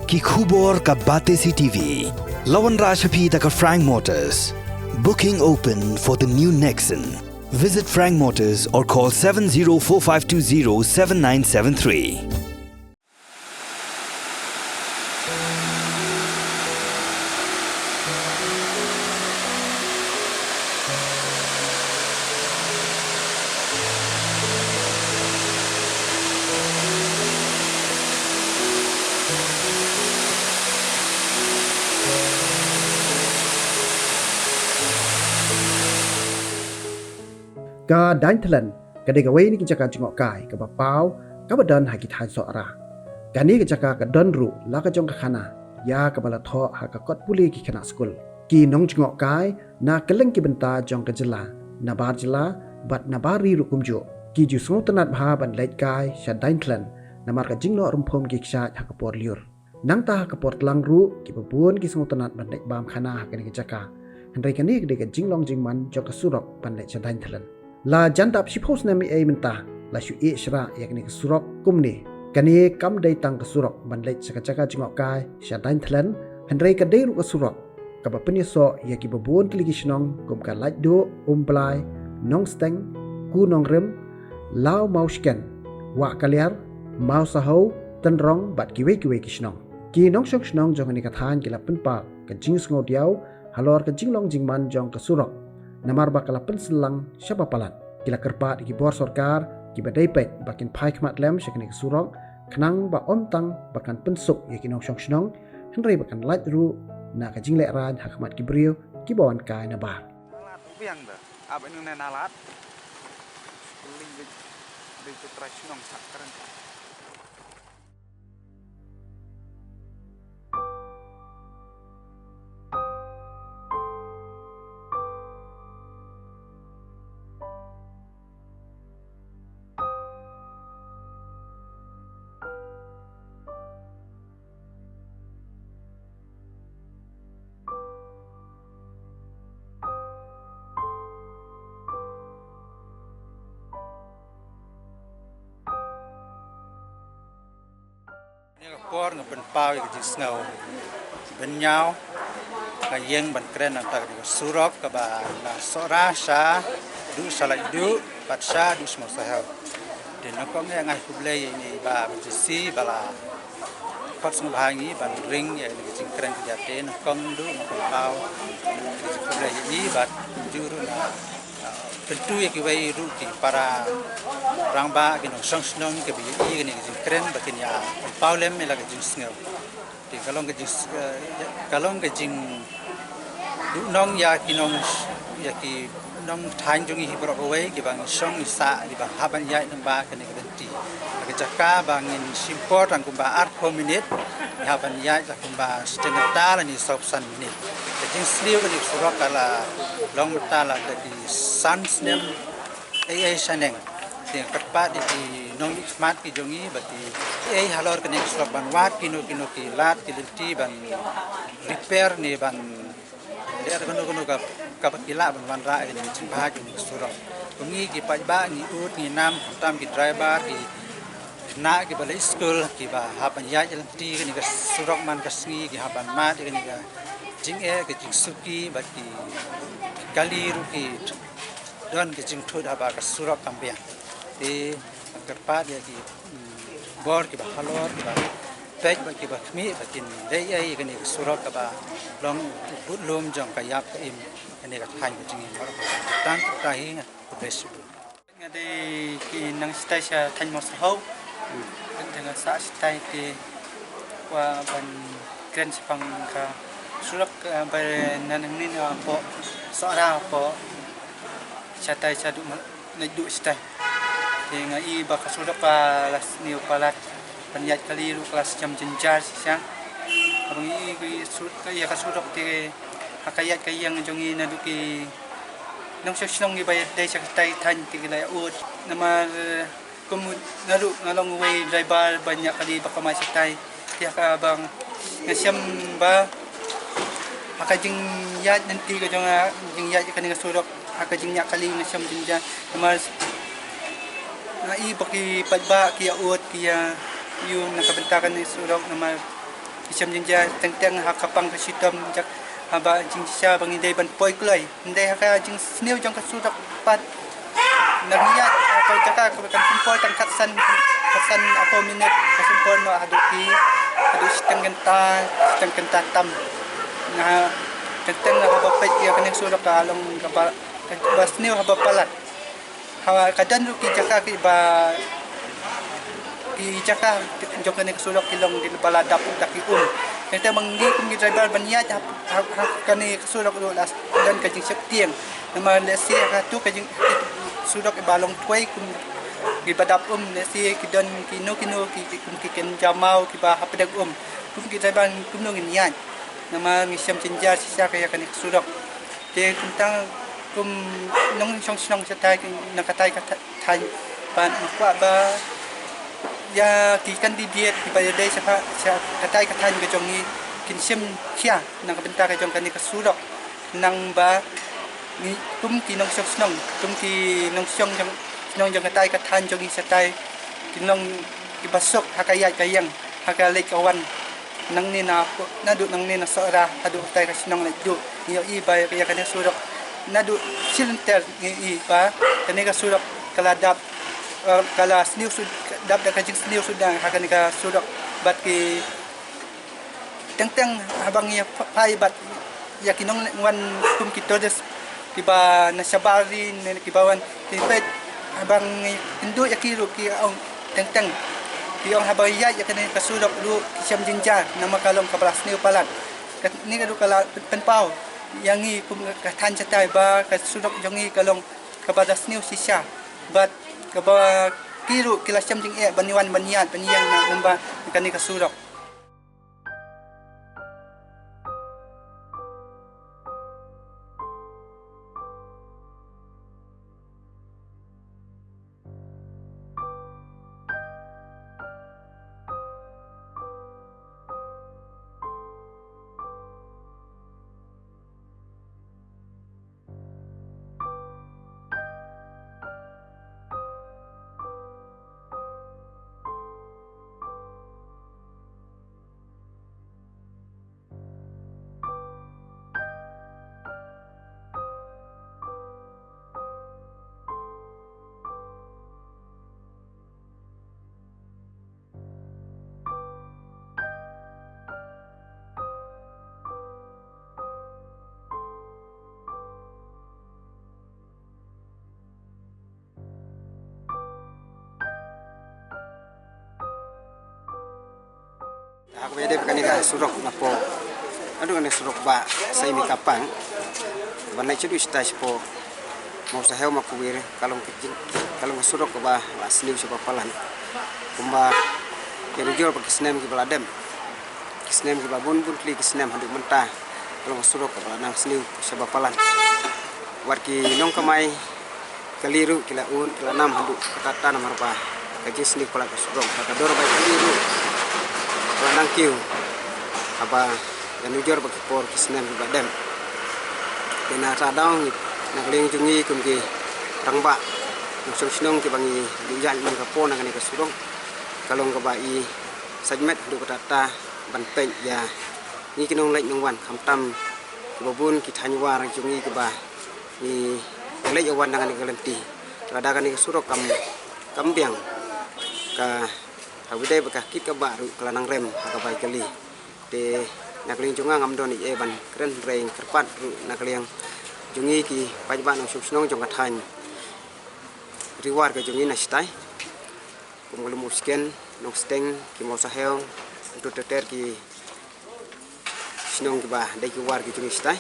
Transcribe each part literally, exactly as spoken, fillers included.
Ki khubor ka Batesi T V. La wanrah sha phi da ka Frank Motors. Booking open for the new Nexon. Visit Frank Motors or call seven zero four five two zero seven nine seven three. Ka Dainthlem ka dei kawei na ki jaka jngohkai kaba paw kaba don ha ki thaiñ Sohra. Kane ka jaka ka don ruh la ka jong ka khana ïa kaba la thoh ha ka kot pule ki khynnah skul. Ki nongjngohkai na kylleng ki bynta jong ka jylla, nabar jylla bad nabar ri ruh kumjuh, ki ju sngewtynnad bha ban leit kai sha Dainthlem namar ka jingnoh rymphum ki kshaid ha ka por lyiur. Nangta ha ka por tlang ruh kiba bun ki sngewtynnad ban leit bam khana ha kane ka jaka. Hynrei kane ka dei ka jinglong jingman jong ka surok ban leit sha Dainthlem. La jan dap shiphew snem ei ei mynta la shu ïeh shrah ïa kane ka surok kumne. Kane kam dei tang ka surok ban leit sha ka jaka jngohkai sha Dainthlem, hynrei ka dei ruh ka surok kaba pynïasoh ïa kiba bun tylli ki shnong kum ka Laitduh, Umblai, Nongsteng, Ku Nongrim, Law Mawshken, Wah Kaliar, Mawsahow, Tynrong bad kiwei kiwei ki shnong. Ki nongshong shnong jong kane ka thaiñ ki la pynpaw ka jingsngewdiaw halor ka jinglong jingman jong ka surok namar ba ka la pynsyllok sha ba palat. Ki la kyrpad ïa ki bor sorkar kiba dei peit ba kin phai khmat lem sha kane ka surok khnang ba ym tang ba kan pynsuk ïa ki nongshong shnong, hynrei ba kan lait ruh na ka jinglehrain ha khmat ki briew kiba wan kai nabar. Nalat u biang da. Ab nang ne nalat. Kylli bit bit trai shnong sak kren. Ïa ka por nga pynpaw ïa ka jingsngew bynñiaw, nga ïeng ban kren nangta ka surok kaba na Sohra sha duh sha Laitduh bad sha duh sha Mawsahow. Te nyngkong nga ai khublei ïa i Bah Batesi ba la khot sngewbha ïa ngi ban ring ïa ka jingkren ka jate, nyngkong duh nga pynpaw ïa ka jingkhublei ïa i bad kumjuh ruh nga kyntu ïa kiwei ruh ki para rangbah, ki nongshong shnong kiba ïohi ïa kane ka jingkren ba kin ïa pynpaw lem ïa la ka jingsngew. Te ka long ka jing, eh, ka long ka jingduhnong ïa ki nong, ïa ki nongthaiñ jong ngi hi baroh kawei kiba ngi shong ngi sah kiba hap ban ïaid lyngba kane ka lynti. Ha ka jaka ba ngin shim por tang kumba arphew minit, ngi hap ban ïaid la kumba shiteng kynta lane sawphew san minit. Ka jingsniew kane ka surok ka la long mynta la da ki san snem ei ei shaneng. Te nga kyrpad ïa ki nongmihkhmat ki jong ngi ba ki ei halor kane ka surok ban wad kino kino ki lad ki lynti ban repair ne ban leh kano kano ka, kaba ki lah ban wanrah ïa kane ka jingbha jong kane ka surok. Kum ngi ki paidbah ngi ud ngi nam, khamtam ki driver, ki khynnah kiba leit skul kiba hap ban ïaid ïa lynti kane ka surok man ka sngi ki hap ban mad ïa kane ka jingeh ka jingsuki bad ki kali ruh ki don ka jingthut haba ka surok kam biang. Te nga kyrpad ïa ki, mm, bor kiba halor kiba peit bad kiba khmih ba kin leh ei ei ïa kane ka surok kaba long u budlum jong ka ïap ka im kane ka thaiñ ka jong ngi baroh. Tang kata hi, nga khublei shibun. Nga dei ki nang shatai sha thaiñ Mawsahow. Nga dei nga sah shatai te kwah ban kren shaphang ka surok, eh, ba na nangne na hapoh Sohra hapoh shatai sha duh ma-, Laitduh shatai. Te nga i ba ka surok ka la sniew palat ban ïaid kali ruh ka la skhem jynjar shisha. Haba ngi i ki sur-, ka ïa ka surok te ha ka ïaid ka ïeng jong ngi naduh ki nongshong shnong kiba ïadei sha katai thaiñ te ki la ïa ud. Namar, eh, kum nga ruh nga long uwei driver ban ïaid kali ba ka mad shatai. Te ha kaba nga shem ba ha ka jingïaid lynti ka jong nga, jingïaid kane ka surok, ha ka jingïaid kali nga shem jynjar. Namar nga i ba ki paidbah ki ïa ud ki ïa ïoh na ka bynta kane ka surok namar Ki shem jynjar teng teng ha ka pang ka shitom jaka haba jingshisha ba ngi dei ban poi kloi. Ngi dei ha ka jingsniew jong ka surok pat. Nang ïa ka jaka ka kan poi tang khatsan, khatsan arphew minit ka sempor noh haduh ki, haduh shiteng kynta, shiteng kynta tam. Nga teng teng haba peit ïa kane ka surok ka long kaba, kaba sniew haba palat. Haba ka don ruh ki jaka kiba, ki jaka jong kane ka surok ki long kiba la dap da ki um. Kata ma ngi kum ki driver ban ïaid ha, ha, ha kane ka surok ruh la don ka jingsheptieng. Namar lehse ha katu ka jing, surok ba long twai kum kiba dap um, lehse ki don kino kino ki, ki kum ki kynja maw kiba hapdeng um. Kum ki driver kumno ngin ïaid. Namar ngi shem jynjar shisha ïa kane ka surok. Te kumta kum nongshong shnong shatai na katai ka thaiñ, ban kwah ba ïa ki candidate kiba ïadei sha, sha katai ka thaiñ ka jong ngi kin shim khia na ka bynta ka jong kane ka surok. Nang ba ngi kum ki nongshong shnong, kum ki nongshong jong, shnong jong katai ka thaiñ jong ngi shatai kin long kiba suk ha ka ïaid ka ïeng, ha ka leit ka wan. Nangne na, naduh nangne na Sohra haduh katai ka shnong Laitduh. Ngi ïohi ba ïa kane surok naduh shilynter ngi ïohi ba kane ka surok ka la dap, eh, ka la sniew sud, dap da ka jingsniew suda ha kane ka surok. Bad ki teng teng haba ngi phai bad ïa ki nongwan kum ki tourist kiba na shabar ri ne kiba wan ki peit, haba ngi ïakynduh ïa ki ruh ki ong teng teng, ki ong haba ïaid ïa kane ka surok ruh ki shem jynjar namar ka long kaba la sniew palat. Kane ka ruh ka la pynpaw ïa ngi kum ka thaiñ shatai ba ka surok jong ngi ka long kaba la sniew shisha bad kaba ki ruh ki la shem jingeh ban wan ban ïaid ban ïeng na, namar kane ka surok. Ha kaba ïadei bad kane ka surok napoh, naduh kane surok ba Saimi Kapang ban leit shaduh shatai shapoh Mawsahew Mawkawir, ka long ka jing, ka long ka surok kaba la sniew shaba palat. Kumba ïa nujor ba ki snem kiba la dep, ki snem kiba bun bun tylli ki snem haduh mynta, ka long ka surok kaba la nang sniew shaba palat. Wat ki nongkamai kali ruh ki la un, ki la nam haduh katta katta namar ba ka jingsniew palat ka surok, bad ka dor bai kali ruh ka la nang kiew haba ïa nujor ba ki por ki snem kiba dep. Te na kata ka daw ngi, na ka liang jong ngi kum ki rangbah nongshong shnong kiba ngi ïaid mynta ka por na kane ka surok, ka long kaba i sait met haduh katta katta ban peit ïa ngi ki nongleit nongwan, khamtam kiba bun ki thaiñ war jong ngi kiba ngi leit ïa wan na kane ka lynti. Lada kane ka surok kam, kam biang, ka, ha kaba ïadei bad ka kit ka bah ruh ka la nang rem ha ka bai kali. Te na ka liang jong nga ngam don ei ei ban kren hynrei kyrpad ruh na ka liang jong ngi ki paidbah nongshong shnong jong ka thaiñ Ri War ka jong ngi na shatai, kum ka Lumutsken, Nongsteng, ki Mawsahew, Mawtyrter, ki shnong kiba dei ki war ki jong ngi shatai.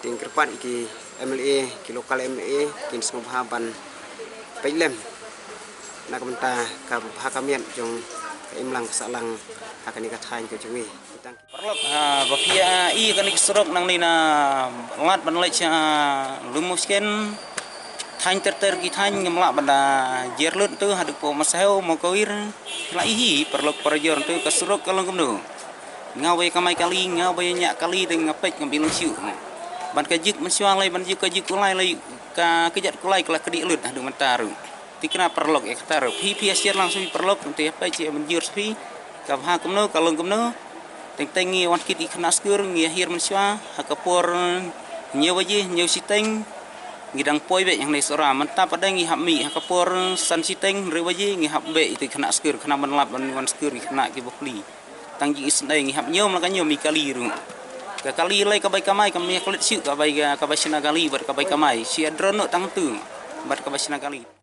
Te ngi kyrpad ïa ki M L A, ki local M L A kin sngewbha ban peit lem na ka bynta ka bha ka miat jong ka imlang ka sahlang ha kane ka thaiñ ka jong ngi. Paralok, ha, ba phi ïa i kane ka surok nangne na Lad ban leit sha Lumutsken, thaiñ ter ter ki thaiñ ngam lah ban da jer lut tu haduh poh Mawsahew Mawkawir. La i hi paralok parajor tu ka surok ka long kumno. Nga ba ïa kamai kali, nga ba ïa ñiah kali, te nga peit ngam i lynti shuh. Ban ka juk mynshuwa lei, ban juk ka juk kulai lei, ka kjat kulai ka la kdiah lut haduh mynta ruh. Te kane paralok ïa kata ruh. Phi phi ïa share lang sha phi paralok, te ïa peit ïa ban jur sha phi. Ka bha kumno, ka long kumno. Teng teng ngi wan kit ki khynnah skur, ngi hiar mynshuwa, ha ka por hynñiew baje, hynñiew shiteng. Ngi dang poi beit hangne Sohra, mynta pat ngi hap mih, ha ka por san shiteng, hynriew baje, ngi hap beit ïa ki khynnah skur, khynnah ban lap, ban wan skur, ki khynnah ki bapli. Tang jingïaseng ngi hap ñiom la ka ñiom ïa kali ruh. Ka kali lei ka bai kamai, ka mih klet shuh, ka bai ka, ka bai shna kali, bad ka bai kamai. Shi adron noh tang tu, bad ka bai shna kali.